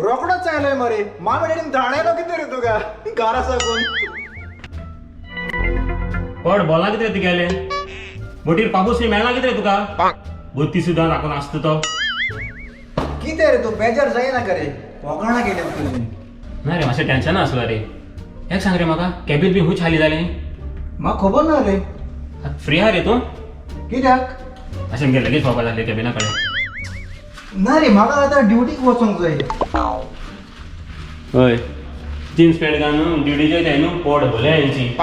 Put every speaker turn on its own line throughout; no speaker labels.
रोकडोच आयलोय मरे. मामी डॅडीन धाडायलो कितें रे तुका घरा साकून?
पोट बोला कितें तुगेलें? बोटीर पापूस मेळना कितें तुका? बत्ती सुद्दां राखून आसता तो.
कितें रे तूं बेजार जायना रे, फकाणां केली तुजी.
ना रे, मातशें टेन्शन आसलो रे. एक सांग रे म्हाका, कॅबीन बी खूंय खाली जालें?
म्हाका खबर ना रे.
फ्री आहा रे तूं?
कित्याक?
अशें मगे लगेच पावपा जालें कॅबिना कडेन.
ना रे, म्हाका आतां ड्युटीक वचोंक जाय.
हय, जीन्स पॅन्ट घालून ड्युटीचेर जाय न्हू, पोट भरलें हेंची.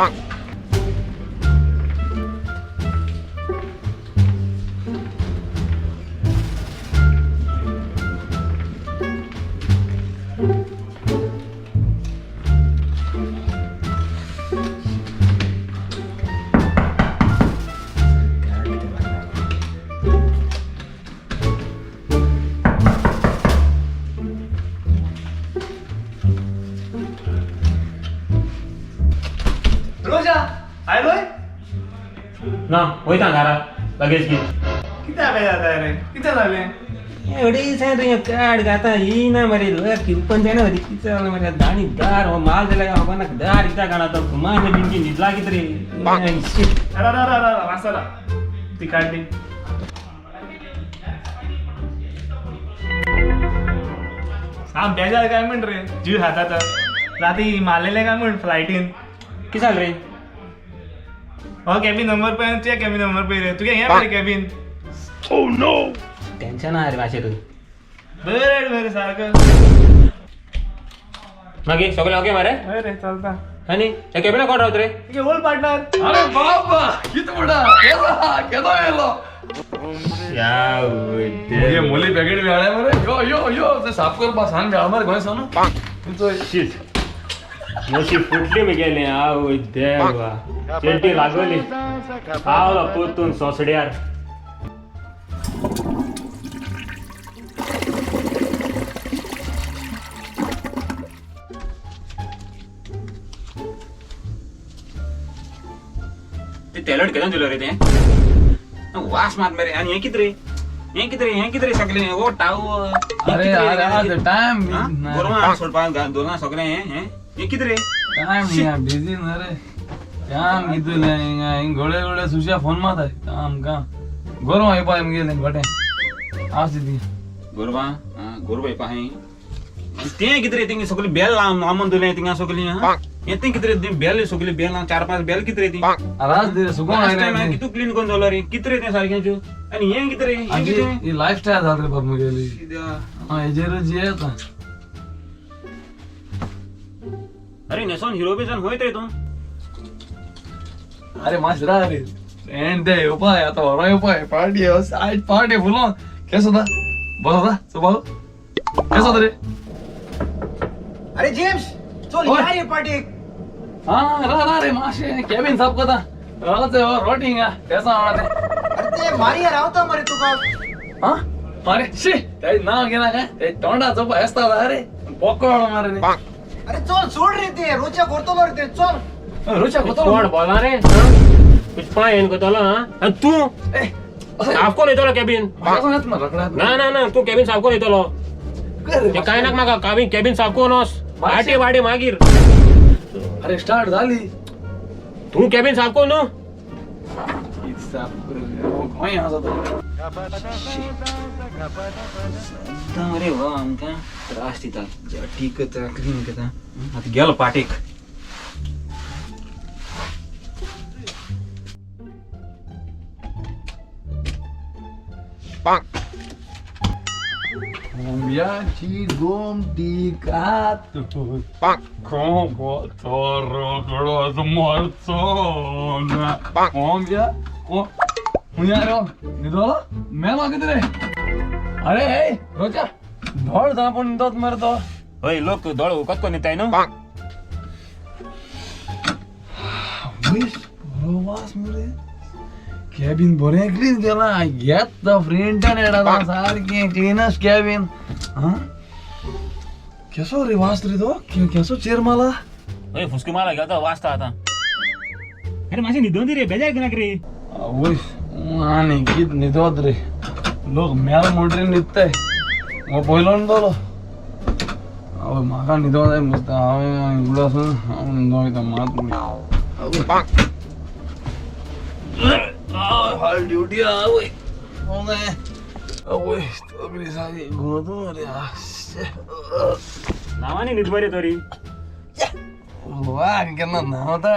रोजा आयलोय.
ना, वयता घरा लगेच घेवन.
कितें जाता रे, कितें जालें?
अडीच रे कार्ड घाता येयना मरे, लक ओपन जायना मरे. कितें जालें मरे? दाणी दार हो माल जाल्यार खबर ना, दार कित्याक घाणा तो घुमान बिनकी न्हिदला कितें रे?
अरे अरे अरे अरे, वासरा ती काडली. साम बेजार काय म्हण रे, जीव खाता तर राती मारलेले काय म्हण फ्लायटीन.
कितें जालें रे?
हो कॅबिन नंबर पळय, तुया कॅबिन नंबर पळय रे, तुगे हें मरे कॅबिन.
टेन्शन आहा रे मातशें तूं.
बरें बरें सारको.
मागीर सगळें ओके मरे?
हय रे, चलता.
आनी ह्या कॅबिना कोण रावत रे?
तुगे ओल्ड पार्टनर.
अरे बाबा, कित म्हणा केला केदो येयलो? मुगे मोली पॅकेट मेळ्ळें मरे. यो यो यो, ते साफ करपा सान मेळ्ळा मरे गोंय सान.
शीत नशीब फुटली मुगेलें. आवय देवा, चेड्डी लागोली पावलो परतून सोंसड्यार. ते टॅलेंट केन्ना दिलो रे? तें वास मात मरे. आनी हें कितें रे, हें कितें रे, हें कितें रे सगळें? ओ टाव.
अरे अरे, आज टायम
गोरवां सोडपाक दवरलां सगळें. हें हें हें कितें रे?
टायम या बिझी ना रे. काम कितलें हिंगा, हिंग गोळे गोळे सुशा फोन मारता. काम काम गोरवां येवपा मुगेलें गोटे आस ती.
गोरवां आं, गोरवां येवपा हांय. आनी तें कितें रे, थिंगा सगळीं बेल लांबून दवरलें थिंगा सगळीं. आं, हें तें कितें रे, तीं बेल सगळीं बेलां, चार पांच बेल कितें रे तीं?
राज दे रे सुकोन
लास्ट टायम
आयले.
कितू क्लीन करून दवरलो रे, कितें रे तें सारकें? आनी हें कितें रे, हें कितें?
ही लायफस्टायल जाल रे बाब मुगेली.
कित्या?
हां, हेजेरूच जियेता.
अरे न्हेसोन हिरो बी जावन वयत रे तूं.
अरे मातशें राव रे, फ्रेंड ते येवपा, आतां व्हरो येवपा, पार्टी आयज, पार्टी फुलोन. केसो जाता, बरो जाता सुबाव, केसो जाता रे?
अरे जेम्स, चल.
ओय.
या रे पार्टीक.
हा, रा रा रे, मातशें कॅबिन साफ करता. रावते हो रोटी हिंगा केसा म्हणा तें.
अरे ते मारिया रावता मरे तुका.
हा मारे शी, ते नांव घेना काय ते तोंडा चोपा येसता रे, पोकळ मारे रे.
अरे चल, सोड रे, ते रोच्या करतलो रे ते, चल.
रुचा कोतो.
कोण बोला रे? तुज पांय येन करतलो. आं, आनी तूं साफ करून येतलो कॅबिन. ना ना ना, तूं कॅबिन साफ करून येतलो. ते काय नाका म्हाका, कॅबिन कॅबिन साफ करून वच. वाटे वाटे मागीर.
अरे स्टार्ट झाली.
तूं कॅबिन साफ कर न्हू.
गोंय आसा तो.
सद्दां रे हो आमकां त्रास दिता. ठीक करता, क्लीन करता. आतां गेलो पाटीक.
कोंब्याची गोमटी कात कोंबो तो रोकडोच मरचो ना. कोंब्या हुंय रे न्हिदलो मेलो कितें रे? अरे ए रोजा, धोड जा पूण न्हिदोत मरे तो.
हय, लोक दोळे उकत करून न्हिताय न्हू.
वयस बरो वास मरे. कॅबिन बरें क्लीन केलां. घेत फ्रेंटान येडा, सारकें क्लिनस्ट कॅबिन. हां, केसो रे वास रे तो? केसो चेर माला.
हय, फुसकी मारला गेलो वाचता आतां. अरे मातशें न्हिदोन दी रे, बेजार घेनाक रे.
आवय, आनी कित न्हिदोत रे, लोक मेल म्हणटरी न्हिदताय, हो पयलो न्हिदलो. आवय म्हाका न्हिदों जाय मस्त. हांवें उगडासून हांव न्हिदों वयता मात. फाल्यां ड्युटी आवय आवय तकली सारकी घुंवता मरे.
नांवांनी न्हीद बरी तरी.
वा केन्ना न्हांवता.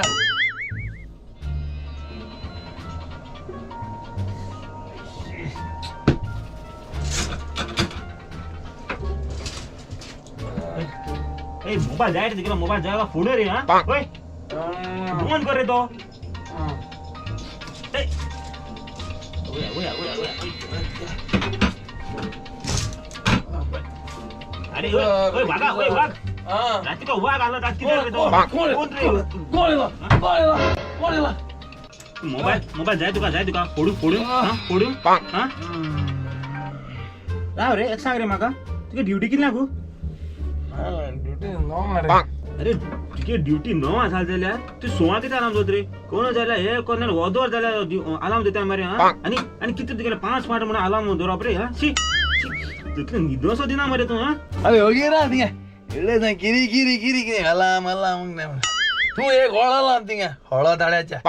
ए मोबाईल जाय रे तिकडे, मोबाईल जाय फुडें रे. हा ओय बंद कर रे तो. ए ओया ओया ओया ओया. अरे ओय ओय वागा, ओय वाग. राती का वाघ आला रात किती रे तो?
कोण?
कोण रे?
कोण येला? कोण येला? कोण येला?
मोबाईल मोबाईल जाय तुका, जाय तुका फोडू फोडू हा फोडू हा. राव रे, एक सांग रे म्हाका, तुगे ड्युटी कितल्यांक गो?
ड्युटी णव रे.
अरे तुगे ड्युटी 9 आसा जाल्यार तूं 6 कितें अलार्म जाता रे? कोण जाल्यार हे कोण वोदोर जाल्यार अलार्म दिता मरे. हा आनी आनी कितें तुगेलें 5 फाट म्हणून अलार्म दवरप रे? हा शी तितलें न्हिदो सो दिना मरे तूं. हा
अरे योगी रा थिंगा इडले थंय किरी किरी किरी किरी अलाम अलाम. तूं एक होळ अलाम थिंगा होळो ताळ्याच्या.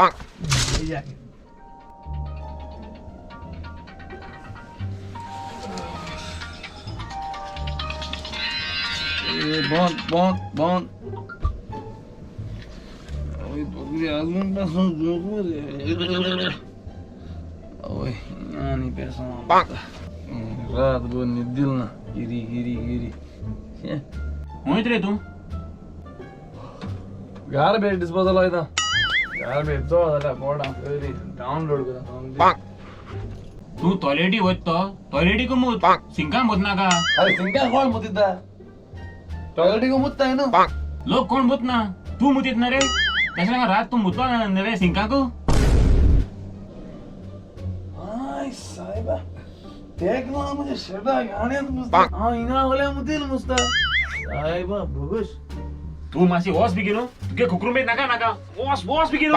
बंद बंद बंद. अजून पासून झोप रे. आवय आनी पेसांव रातभर न्हीद दिल ना. गिरी गिरी गिरी.
वयत रे तूं.
गार्बेज डिस्पोजल वयता. गार्बेज चड जाल्यार बोर्डां डावनलोड करता.
तूं टॉयलेटी वयत तो टॉयलेटीक मूत, सिंका मूत नाका.
अरे सिंका कोण मुतिता? टॉयलेटीक मुत्ताय न्हू.
लोक कोण मूत ना, तूं मुतीत ना रे. तशें नाका, रात तूं मुतलो ना रे सिंकाकू?
I साहेबा, तेक ना म्हणजे शेता घाण्यात मुसता. हांव हिंगा वयल्या मुतील मुसता साहेबा बोगस.
तूं मातशी वोस बेगीन न्हू, तुगे खुकरूं नाका नाका, वोस वोस बेगीन.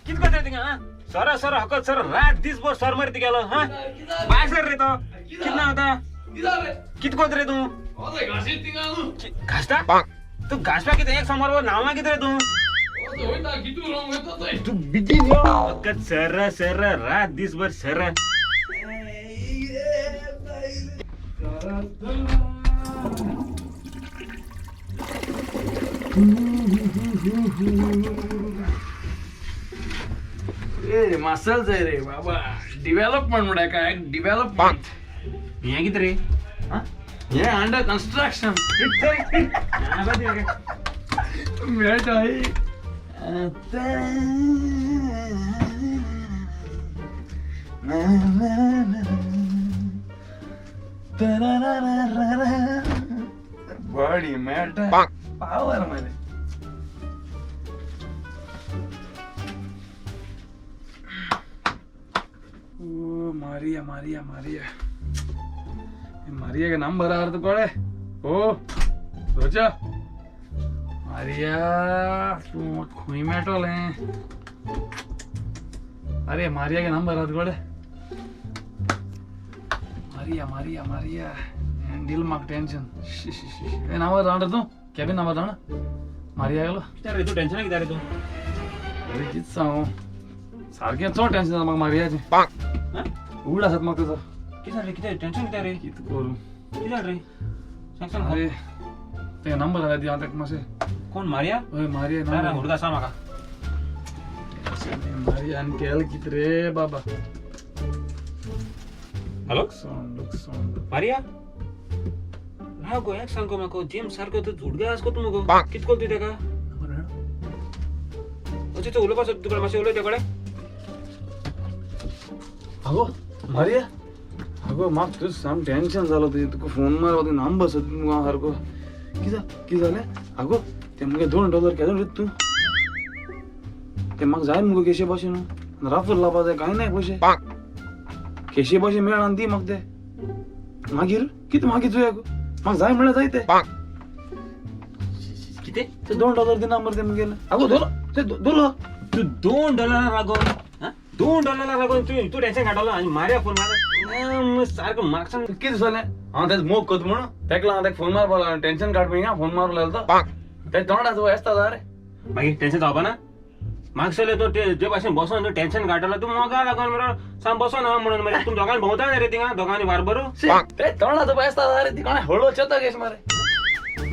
कित करता थिंगा? सर सर हकत सर रात दीसभर सर मरे तिगेलो. हा बाय सर रे तो कित ना होता? कित करता रे तूं? घासता तूं? घासपा कितें एक समोर न्हावना कितें रे तूं? तूं बेगीन यो. हकत सर सर रात दीसभर सर.
ए मसल जाय रे बाबा, डेव्हलपमेंट म्हळ्यार काय डेव्हलपमेंट.
हें कितें रे?
हे अंडर कन्स्ट्रक्शन. मेळटा. बॉडी मेळटा पावर मरे. ओ मारिया मारिया मारिया, मारिया का नाम भरा तो कोड़े. ओ रोचा मारिया, तू खुई मेटल है. अरे मारिया के नाम भरा तो कोड़े. मारिया मारिया मारिया दिल माक टेंशन. ए नंबर रांड तू केबिन नंबर रांड मारिया गेलो.
कितें रे तूं टेन्शन कितें रे तूं?
अरे कित सांगू, सारकें चड टेंशन जाता म्हाका मारियाचें. उड आसात म्हाका तेजो.
कितें जालें? कितें टेन्शन कितें रे?
कित करूं?
कितें जालें रे? सांग सांग.
अरे ते नंबर आल्या दी हांव ताका मातशें.
कोण मारिया?
हय मारिया.
ना ना.
नंबर.
हुडका सांग म्हाका.
मारिया आनी केल कित रे बाबा.
हॅलो.
Sound sound.
मारिया, राव गो, एक सांग गो म्हाका, जिम सारको तूं झुडगा आस गो तूं मगो. कित कोल तूं तेका? अशें तूं उलोवपा सोद तुका, मातशें उलय ते कडेन.
अगो मारिया, अगो म्हाका तुजें साम टेंशन जालो तुजें. तुका फोन मारपा तुवें नंबर सोद मुगो हांव सारको. कितें कितें जालें? आगो ते मुगे $2 केदो दिता तूं? ते म्हाका जाय मुगो केशे भाशेन न्हू. राफूर लावपा जाय, कांय नाय पयशे. केशे भाशेन मेळ आनी दी म्हाका ते. मागीर कितें? मागीर चोया गो, म्हाका जाय म्हणल्यार जाय ते.
कितें?
ते $2 दिना मरे ते मुगेले. आगो धोलो ते धोलो.
तूं $2 लागोन, $2 लागोन तूं तूं टेन्शन काडटलो आनी मारया फोन मार सारको म्हाका सांग.
कितें दिसलें हांव तेज मोग करता म्हणून तेका लागून तेका फोन मारपा लागलो. टेन्शन काडपा हिंगा फोन मारूंक लागलो तो. तेज तोंडाचो येसता रे.
मागीर टेन्शन जावपा ना. म्हाका दिसलें तूं जे भाशेन बसोन तूं टेन्शन काडटलो, तूं मोगा लागोन मरे सांग बसोन हांव म्हणून. मागीर तूं दोगांनी भोंवता न्ही रे थिंगा दोगांनी वारबर.
ते तोंडाचो येसता रे. ती कोणा हळू चेता केश मरे.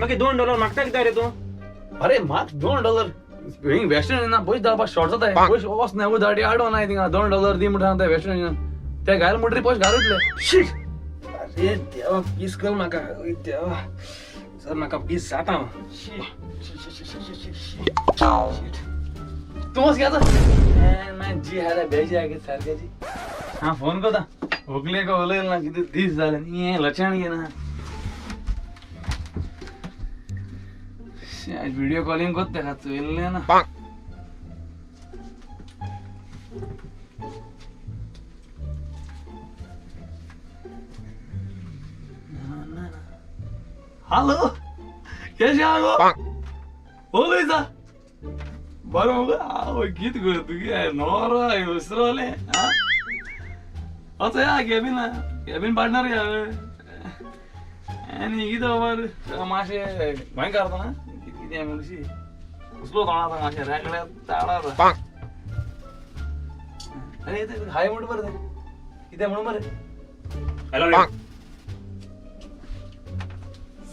मागीर $2 मागता कित्याक रे तूं?
अरे म्हाका $2 हिंग वेस्टर्न युनियन पयशे धाडपा शॉर्ट जाता. पयशे वच ना धाडी आडो ना थिंगा. $2 दी म्हणटा ते वेस्टर्न युनियन. ते घायल म्हणटरी पयशे घालयतले.
शीट. अरे देवा पीस कर म्हाका. देवा सर म्हाका पीस जाता.
तूं वच घेता जी हाल्या बेजी आगे सारक्याची. हां फोन करता व्हंकले का उलयलें ना कितें दीस जाले हें लक्षण घेना. व्हिडिओ कॉलिंग करता तेका चोयल्लें ना. हॅलो केशें आहा गो? उलयता बरें मुगो? आवय कितें गो तुगे नवरो उसरोलें. आं वचो या कॅबिना, कॅबीन पार्टनर या. आनी कितें खबर मातशें गोंयकार तो. कितें म्हणशी उसलो तोंडाचो मातशें रेगडे ताडा. अरे ते हाय म्हणून बरें तें कितें म्हणून बरें.
हॅलो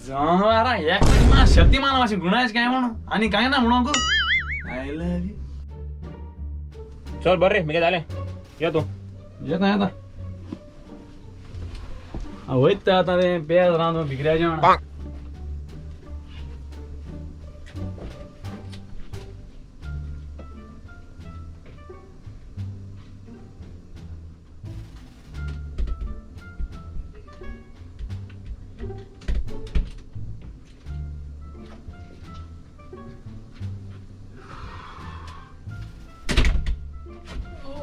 जनावरां एक शक्तिमान मातशें गुणायच काय म्हणून आनी कांय ना म्हणूंक. I love you.
चल बरें रे मागीर जालें, यो तूं.
येता येता. वयता आतां तें पेज रांदून भिकऱ्या जेवण.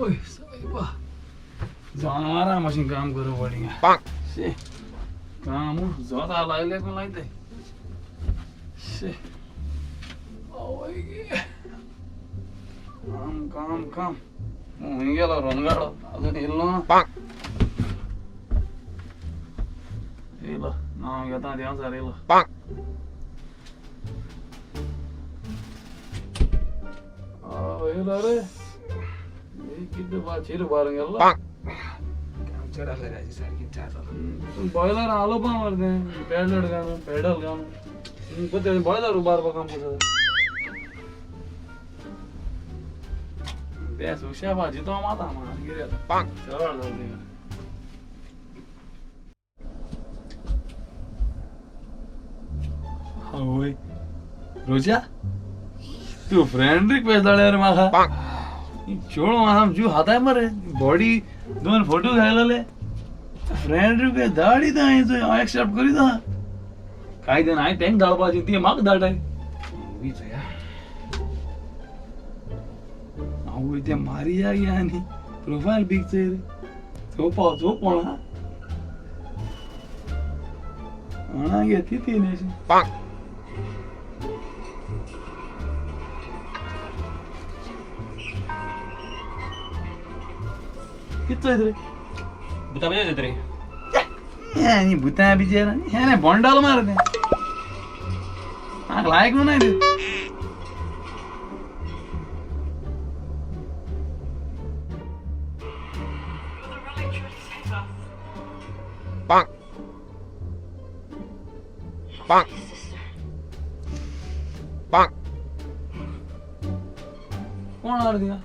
ओय सायबा जनावरां मातशें काम करूं पडलें. शी काम जोता लागले कोण लायते. शी आवय गे काम काम काम. खंय गेलो रनगाडो अजून येयलो ना. येयलो नांव घेता देंवचार येयलो. येयलो रे कितें चेर बारूंक गेल्लो.
चड आसलें रे सारकी चार.
बॉयलर आलो पा मरे तें पेडल घालून पेडल घालून बॉयलर उबारपा काम करता. बेस हुशार भाजी तो माता मागीर येता चड जालें. आवय रोजा तूं फ्रेंड रिक्वेस्ट धाडल्या रे म्हाका. चेडूं आसा जीव हाताय मरे बॉडी दोन फोटो घायलेले. फ्रेंड रिक्वेस्ट धाडी दा हांव एक्सेप्ट करिता. कांय दिन हांवें तेंका धाडपाची ती म्हाका धाडाय. आवय तें मारिया गे आनी प्रोफायल पिक्चर चोवपा चोवप कोणा कोणा गे ती न्ही अशी. कितें चोयत रे?
भुतां बी चोयत रे.
हें भुतां बिचेर हें बोंडल मार तें म्हाका लायक न्हू तें. कोण आहा रे थिंगा?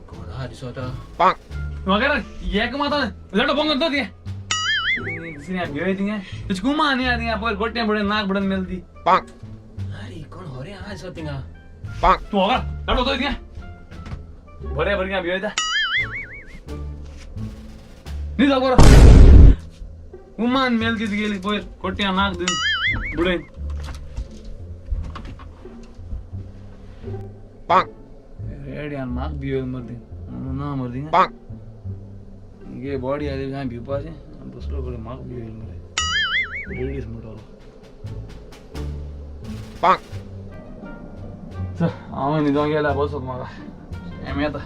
कोण आहा दिसता?
म्हाका एक माता लटो बंग करता ती दुसरी भिवय थिंगा तुजी कुमा न्ही थिंगा पयर गोट्या बुडून नाक बुडून मेल ती.
अरे कोण हरे आहा दिसता थिंगा?
तूं होगा लटो तो थिंगा बरें भुरग्यां भिवयता न्ही जाव बरो. उमान मेल ती गेली पयर गोट्या नाक दिवन बुडून. रेड्यान म्हाका भिवयल मरे ना मरे थिंगा गे बॉडी आली काय भिवपाचें बसलो कडेन म्हाका भिवयल मरे. लेडीज म्हणटलो. चल हांव न्हिदोंक गेल्या बसत म्हाका एम येता.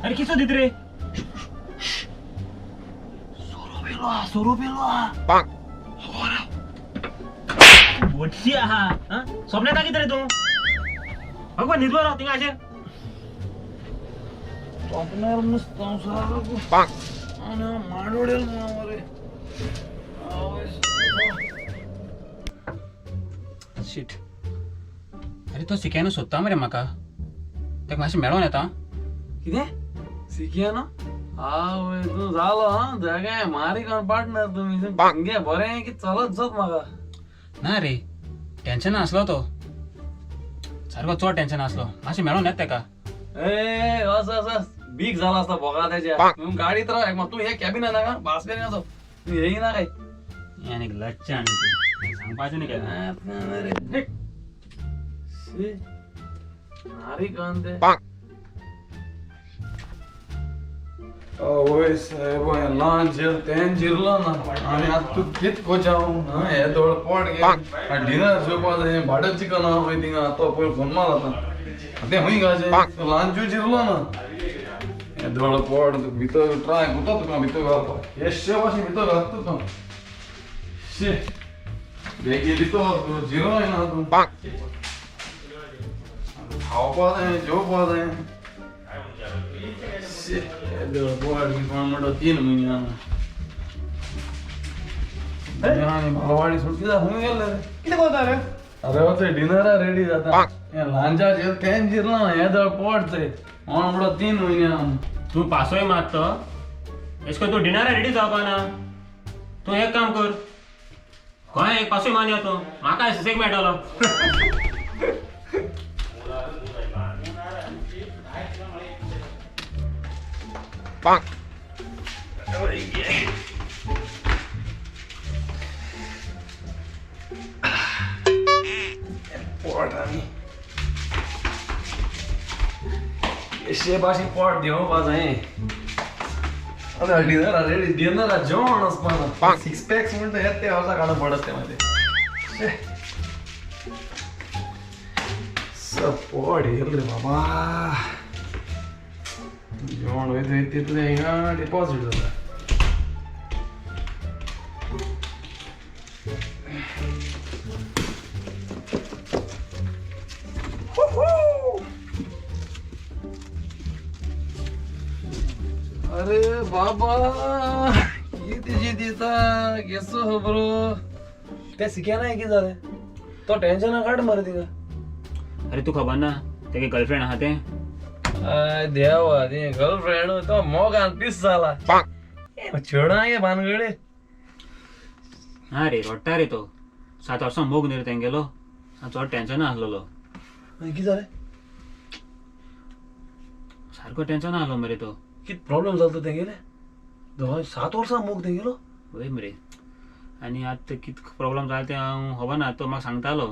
अरे किसो दित रे?
सोरो पेलो हा, सोरो पेलो हा.
बोटशी आहा. स्वप्नात कितें रे तूं? अगो न्हिदलो राव थिंगा अशें.
स्वप्नार नुस्तं सारको आनी हांव माडोडेल म्हणून मरे.
शीट. अरे तो सिक्यानो सोदता मरे म्हाका, ताका मातशें मेळोन येता.
कितें सिकिया ना? आवय तूं जालो हा जागे मारी कोण पार्टनर तुमी घे बरें की चलत जोत म्हाका.
ना रे, टेन्शन आसलो तो, सारको चड टेन्शन आसलो. मातशें मेळोन येता ताका.
ए अस अस अस बीक जाला आसता भोगा तेच्या. तूं गाडीत राव, तूं हे कॅबिन नाका बासबेन असो तूं येयना काय.
आनी लच्छ आनी सांगपाचें न्ही केन्ना.
मारी कोण ते. आवय साहेब, हें ल्हान झिर तें जिरलो ना आनी आतां तूं कित कोच हांव हें दोळ पोट घे डिनर जेवपा जाय. बटर चिकन आहा पळय थिंगा, तो पयर फोन मार आतां तें खूंय खावचें. ल्हान जीव जिरलो ना, हें दोळ पोट भितर ट्राय करता तुका भितर घालपाक. येशे भाशेन भितर घालता तुका. शी बेगीन भितर जिरो येना तूं. खावपा जाय जेवपा जाय. कोण म्हणटा 3 म्हयने आनी बालवाडी सुटकी खूंय गेल्ले रे?
कितें करता रे?
अरे वचय डिनरा रेडी जाता. हें ल्हानच्या तें जिरलां हें दळ पोट चय कोण म्हणटा 3 म्हयने.
तूं पासोय मारतो एश कोन तूं डिनरा रेडी जावपा ना. तूं एक काम कर, गोंया एक पासोय मान यो तूं, म्हाका सुसेग मेळटलो.
पोट आनी येशे भाशेन पोट देंवपा जाय. अरे डिनरा रेडी, डिनरा जेवण वचपा. सिक्स पॅक्स म्हणटा हें ते वर्सा काडून पडत ते मागीर. पोट येयल रे बाबा. जेवण वयता वयता तितलें हिंगा डिपॉजीट जाता. अरे बाबा कितें दिता केसो खबरो ते सिक्या ना कितें जालें? तो टेन्शना काड मरे तिका.
अरे तूं खबर ना तेगे गर्लफ्रेंड आहा तें?
देवा ती गर्लफ्रेंड तो मोगान पीस जाला. चेडा गे भानगडे.
ना रे रडटा रे तो, 7 वर्सां मोग न्ही रे तेंगेलो, चड टेन्शन आसलेलो.
कितें जालें?
सारको टेन्शन आसलो मरे तो.
कित प्रॉब्लम जालो तेंगेले? दोगां 7 वर्सां मोग तेंगेलो.
वय मरे, आनी आतां कित प्रॉब्लम जाला तें हांव खबर ना, तो म्हाका सांगतालो.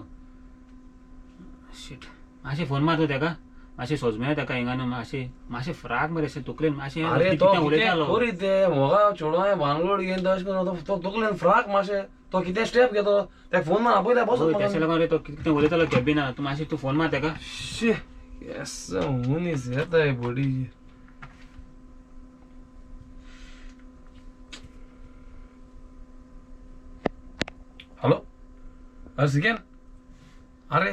शीट मातशें फोन मारता तेका, मातशें सोजमे तेका हिंगा न्हू, मातशें मातशें फ्राक मरे अशें तकलेन मातशें
अरे तो
कितें उलयतालो.
करीत ते मोगा चेडवां भानगड घेवन तो अशें करून तो तकलेन फ्राक मातशें तो कितें स्टेप घेतलो तेका फोन मार आपयल्या बसत.
वय तेशें लागून रे तो कितें उलयतालो कॅबिना. तूं मातशें तूं फोन मार तेका.
शी केसो मनीस येता बॉडीचेर. हॅलो अरे सिकेन, अरे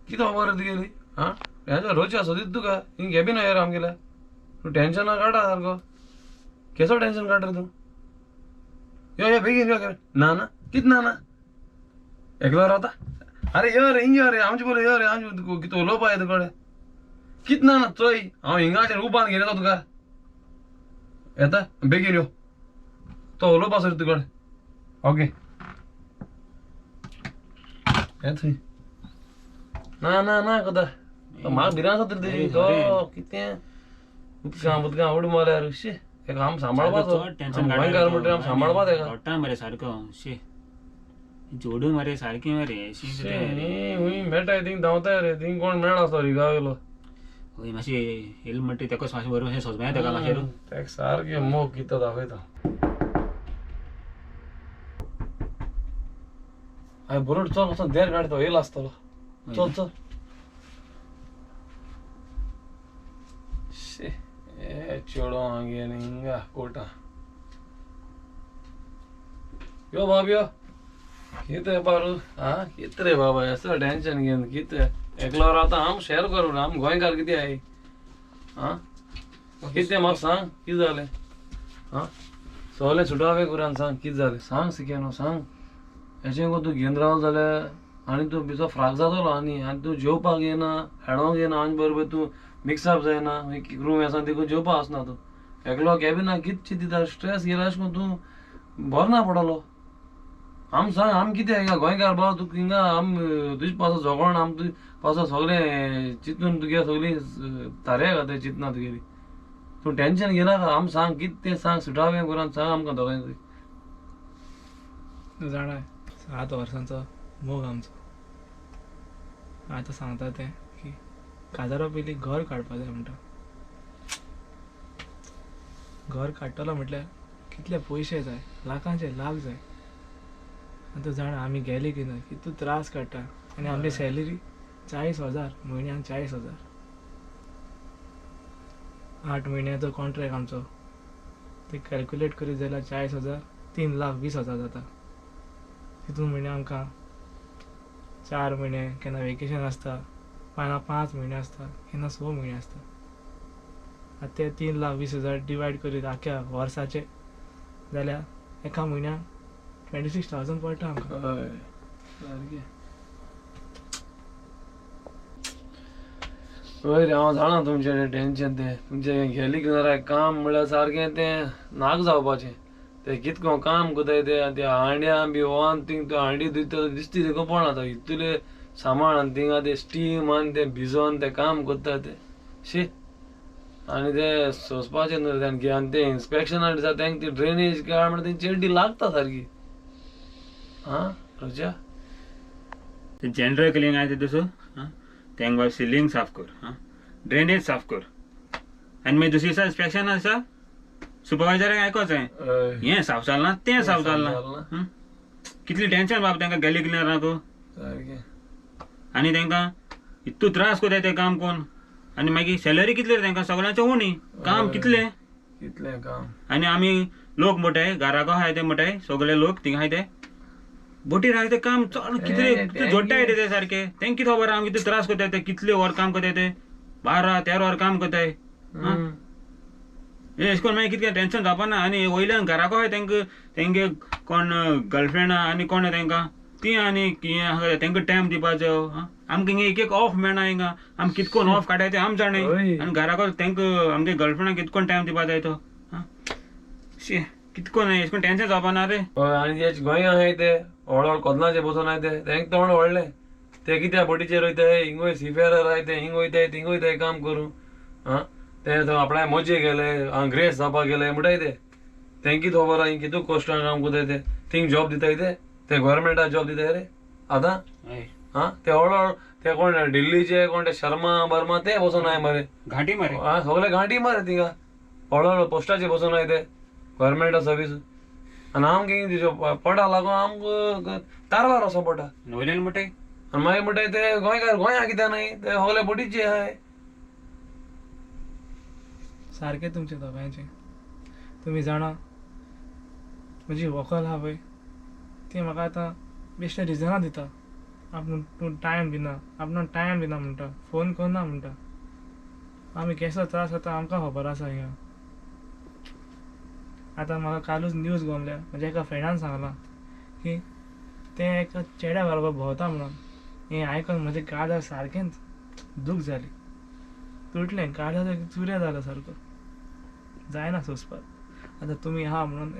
कितें खबर तुगेली? आं टेन्शन रोजी सोदीत तुका हिंग कॅबिन येर आमगेल्या. तूं टेन्शना काडटा सारको. केसो टेन्शन काड रे तूं? यो यो बेगीन यो. ना ना कित ना ना एकलो रावता? अरे यो रे हिंग यो रे आमचे बरोबर यो रे, आमचे कितें उलोवपा येता तुकडे कित ना ना चोय हांव हिंगाचेर उबान घेयला तुका येता बेगीन यो, तो उलोवपा सर तुकडे. ओके येत थंय. ना ना ना कदा म्हाका भिरांत आसा तरी तेजी. तो कितें उदकां उदकां उड मारल्यार शी तेका आम सांबाळपाचो, गोंयकार म्हणटकीर आम सांबाळपा तेका.
जोडटा मरे सारको शी जोडू मरे सारकें मरे शी
हुंय मेळटाय थिंग धांवताय रे, थिंग कोण मेळ आसतो रिगावेलो.
हय मातशें येयल म्हणटा तेका मातशें बरोबर मातशें सोजमाय तेका मातशें
तेका सारकें मोग कितें दाखयता. हांवें बरोबर चल वचोन देर काड, तो येयला आसतलो. चल चल. शी ए चेडो हांगेलें हिंगा कोटा. यो बाब यो, कितें बारू आं कितें रे बाबा असो टेंशन घेवन कितें एकलो रावता. आम शेअर करूं, आम गोंयकार कितें I आं कितें म्हाका सांग कितें जालें? आं सगळें सुटावे करून सांग कितें जालें, सांग सिके न्हू सांग. अशें करून तूं घेवन रावलो जाल्यार आनी तूं बिजो फ्राक जातलो, आनी आनी तूं जेवपाक येना, खेळोंक येना, आमचे बरोबर तूं मिक्सअप जायना, रूम आसा देखून जेवपाक आसना तूं एकलो कॅबिना कितें चिंतता, स्ट्रेस घेयला अशें करून तूं बरो ना पडलो. आम सांग आम कितें हिंगा गोंयकार बाबा, तुका हिंगा आम तुजे पासो झगोण, आम तुजे पासो सगळें चिंतून तुगे सगळीं तारे घाताय चिंतना तुगेली. तूं टेंशन घेनाका, आम सांग कितें तें सांग, सुटावें करून सांग आमकां दोगांयकूय.
तूं जाणा 7 वर्सांचो मोग आमचो. आतां सांगता तें की काजारा पयलीं घर काडपा जाय म्हणटा. घर काडटलो म्हटल्यार कितले पयशे जाय, लाखांचे लाख जाय. आनी तूं जाणा आमी गेले की ना कितू त्रास काडटा. आनी आमची सॅलरी 40,000 म्हयन्याक, 40,000. 8 म्हयन्याचो कॉन्ट्रॅक्ट आमचो, ते कॅल्क्युलेट करीत जाल्यार 40,000 3,20,000 जाता. तितून म्हयने आमकां 4 म्हयने केन्ना वेकेशन आसता, केन्ना 5 म्हयने आसता, केन्ना 6 म्हयने आसता. आतां ते 3,20,000 डिवायड करीत आख्या वर्साचे जाल्यार एका म्हयन्याक 26,000 पडटा आमकां.
हय सारकें. हय रे हांव जाणा तुमचें टेंशन तें, तुमचें गेली कितें काम म्हळ्यार सारकें तें नाक जावपाचें. ते कितको काम करताय ते, आनी ते हांड्या बी वान थिंग ते हांडी दिता दिसती देखून पडना आतां इतले सामान, आनी थिंगा ते स्टीम आनी ते भिजोन ते काम करता ते शी. आनी ते सोंसपाचें न्हू आनी ते इन्स्पेक्शना दिसा तेंका ती ड्रेनेज काड म्हणटा ती चेड्डी लागता सारकी. आं रोजा
जनरल क्लिनिंग आहा ते दुसरो तेंका सिलींग साफ कर, ड्रेनेज साफ कर. आनी मागीर दुसरे दिसा इन्स्पेक्शन आसा सुपरवायजराक आयकोच जाय, हें साफ जालें तें साफ जालें. कितली टेंशन बाब तेंका गॅली क्लिनराक. आनी तेंकां इतू त्रास करताय ते काम कोन्न. आनी मागीर सॅलरी कितली तेंकां सगळ्यांचे उणी, काम कितलें
कितलें काम.
आनी आमी लोक मोठाय घराक आहाय ते मोठाय सगळे लोक थिंगा आहाय ते बोटीर आहाय ते काम चड कितले कितले जोडटाय ते सारके. तेंकां कितें खबर आमी कितले त्रास करताय ते, कितले वर काम करताय ते, 12-13 वर काम करताय. हें अशें करून मागीर कितकें टेंशन जावपा ना. आनी वयल्यान घराक आहाय तेंकां तेंगे कोण गर्लफ्रेंड आनी कोण तेंकां ती आनी हें आहा तेंकां टायम दिवपाचो. आमकां हिंगा एक एक ऑफ मेळना, हिंगा आमी कितकोन ऑफ काडटाय ते आम जाणाय. आनी घराक तेंकां आमगे गर्लफ्रेंडाक कितकोन टायम दिवपा जाय तो. शी कितकोन अशें करून टेंशन जावपा ना रे.
हय आनी जे गोंया आहाय ते व्हड व्हड कोदलाचे बसून आहाय ते तेंकां तोंड व्हडलें, ते कित्याक बोटीचेर वयताय, हिंगूय सीफेरर आहाय ते हिंग वयताय थिंग वयताय काम करूं. आं ते आपणा मजे गेले ग्रेस जावपाक गेले म्हणटाय ते, तेंकां कितें खबर आहा कितू कश्टान काम करताय ते. थिंग जॉब दिताय ते, ते गोवोरमेंटा जॉब दिताय रे आतां. आं ते व्हड व्हड ते कोण दिल्लीचे कोण ते शर्मा बर्मा ते बसून आहाय मरे,
घांटी मरे.
आं सगळे घांटी मरे थिंगा व्हड व्हड पोस्टाचे बसून आहाय ते गोवोरमेंटा सर्वीस. आनी आमकां कितें पोटा लागून आमकां तारवार वचों पडटा.
वयल्यान म्हणटाय
आनी मागीर म्हणटाय ते गोंयकार गोंया कित्याक न्हय ते सगळे बोटीचे आहाय.
सारकें तुमचें दोगांयचें. तुमी जाणा म्हजी व्हंकल आहा पळय ती म्हाका आतां बेश्टे रिजनां दिता. आपूण तूं टायम दिना, आपणाक टायम दिना म्हणटा, फोन करना म्हणटा. आमी केसो त्रास जाता आमकां खबर आसा हिंगा. आतां म्हाका कालूच न्यूज गोमल्या, म्हज्या एका फ्रेंडान सांगलां की तें एका चेड्या बरोबर भोंवता म्हणून हें आयकून म्हजें काळजार सारकेंच दूख जाली, तुटलें काळजार, चुऱ्या जालो सारको, जायना सोंसपाक. आतां तुमी आहा म्हणून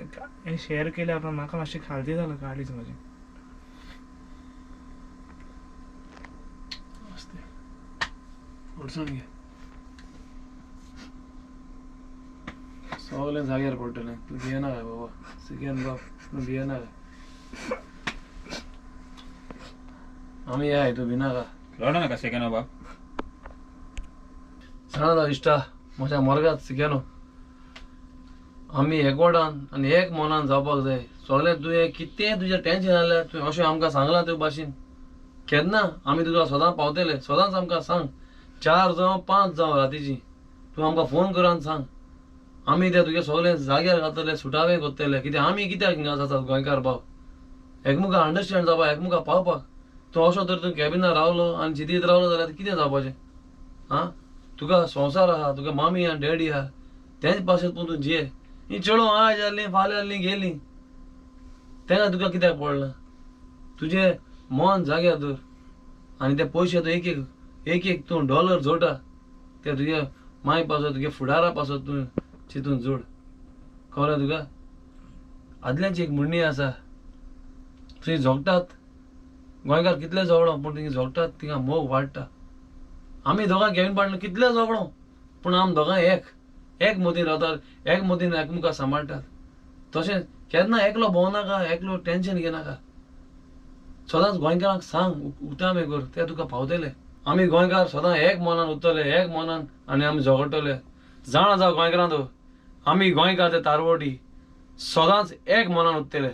हें शेअर केल्या उपरांत म्हाका मातशें खालती जालां काळीज म्हजें.
असते अडचण घे, सगळें जाग्यार पडटलें, तूं भियेनाका बाबा. सिकेन बाब, तूं भियेनाका, आमी याय, तूं भिनाका.
रडो नाका सेकंड बाब.
जाणा इश्टा, म्हज्या मोर्गात सिकेनो, आमी एकवटान आनी एक मनान जावपाक जाय सगळें. तुवें कितें तुजें टेंशन जाल्यार तुवें अशें आमकां सांगलां ते भाशेन, केन्ना आमी तुका सदां पावतले. सदांच आमकां सांग, 4 जावं 5 जावं रातीची तूं आमकां फोन कर आनी सांग, आमी ते तुगे सगळे जाग्यार घालतले, सुटावे करतले. कित्याक आमी कित्याक हिंगा आसात गोंयकार भाव, एकमुखां अंडरस्टँड जावपाक, एकमुखां पावपाक. तूं असो तर तूं कॅबिनार रावलो आनी चिंतीत रावलो जाल्यार कितें जावपाचें? आं, तुका संवसार आहा, तुका मामी आनी डॅडी आहा, तेंच पासत पूण तूं जिये. ही चेडूं आयज आसलीं, फाल्यां आसलीं, गेलीं, तेन्ना तुका कित्याक पडलां? तुजें मन जाग्यार दवर आनी ते पयशे तूं एक एक एक एक तूं डॉलर जोडटा ते तुगे माय पासत, तुगे फुडारा पासत तूं चिंतून जोड. कळ्ळें तुका? आदल्यांची एक म्हणणी आसा, थंय झोगटात गोंयकार कितले झगडो, पूण थिंगा झोगटात थिंगा मोग वाडटा. आमी दोगां घेवन पाडलो कितले झगडो, पूण आमी दोगां एक एक मतीन रावतात, एक मतीन एकमेकां सांबाळटात. तशेंच केन्ना एकलो भोंवनाका, एकलो टेंशन घेनाका. सदांच गोंयकारांक सांग, उक्तामे कर, ते तुका पावतले. आमी गोंयकार सदां एक मनान उरतले, एक मनान आनी आमी झगडटले. जाणा जावं गोंयकारां, तूं आमी गोंयकार ते तारवटी सदांच एक मनान उरतले.